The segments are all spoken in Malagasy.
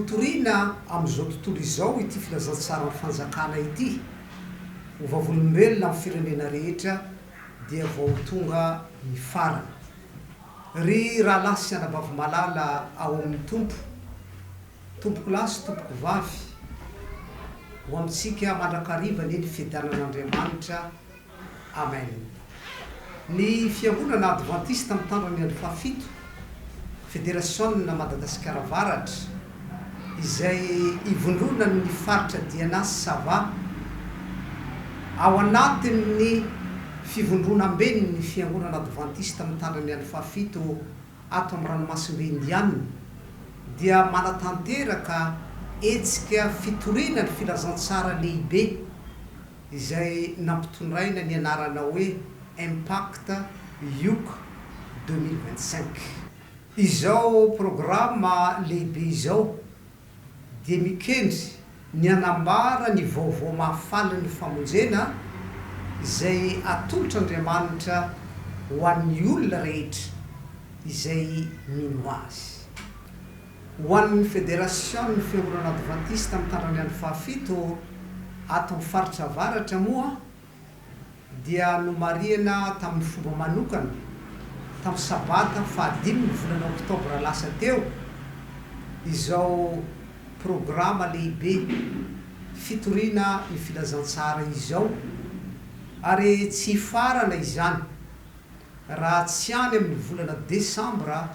Hotorina amin'izao tontolo izao ity filazantsaran'ny fanjakana ity, ho vavolombelona amin'ny firenena rehetra, dia vao ho tonga ny farany. Ry rahalahy sy anabavy malala ao amin'ny Tompo, tompokolahy sy tompokovavy, ho amintsika mandrakariva anie ny fiadanan'Andriamanitra. Amen. Ny Fiangonana Advantista Mitandrina ny Andro Fahafito, Federasiona Madagasikara Avaratra, izay ivondronan'ny faritra Diana sy Sava, ao anatin'ny fivondronamben'ny Fiangonana Advantista Mitandrina ny Andro Fahafito ato amin'ny Ranomasimbe Indiana, dia manatanteraka hetsika fitoriana ny filazantsara lehibe izay nampitondraina ny anarana hoe Impact Uk 2025. Izao programa lehibe izao dia mikendry ny hanambara ny vaovao mahafalin'ny famonjena izay atolotr'Andriamanitra ho an'ny olona rehetra izay mino Azy. Ho an'ny Federasion'ny Fiangonana Advantista Mitandra ny Andro Fahafito ato amin'ny faritra avaratra moa dia nomarihana tamin'ny fomba manokana tamin'ny sabata fahadimin'ny volana oktobra lasa teo izao programa lehibe fitoriana ny filazantsara izao ary tsy hifarana izany raha tsy any amin'ny volana desambra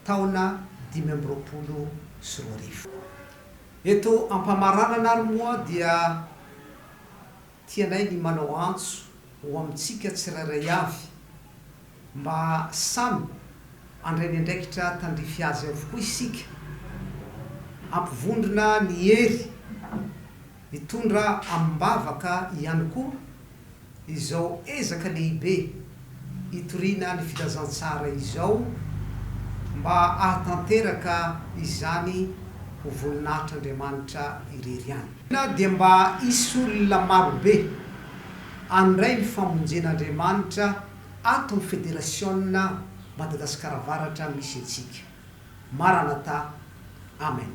taona 2025. Eto am-pamaranana ary moa dia tianay ny manao antso ho amintsika tsirairay avy mba samy handray ny andraikitra tandrify azy avokoa isika, hampivondrona ny hery hitondra amim-bavaka ihany koa izao ezaka lehibe hitoriana ny filazantsara izao mba hahatanteraka izany ho voninahitr'Andriamanitra irery ihany. Na dia mba hisy olona marobe handray ny famonjen'Andriamanitra ato amin'ny Federasiona Madagasikara Avaratra misy antsika. Maranatha. Amen.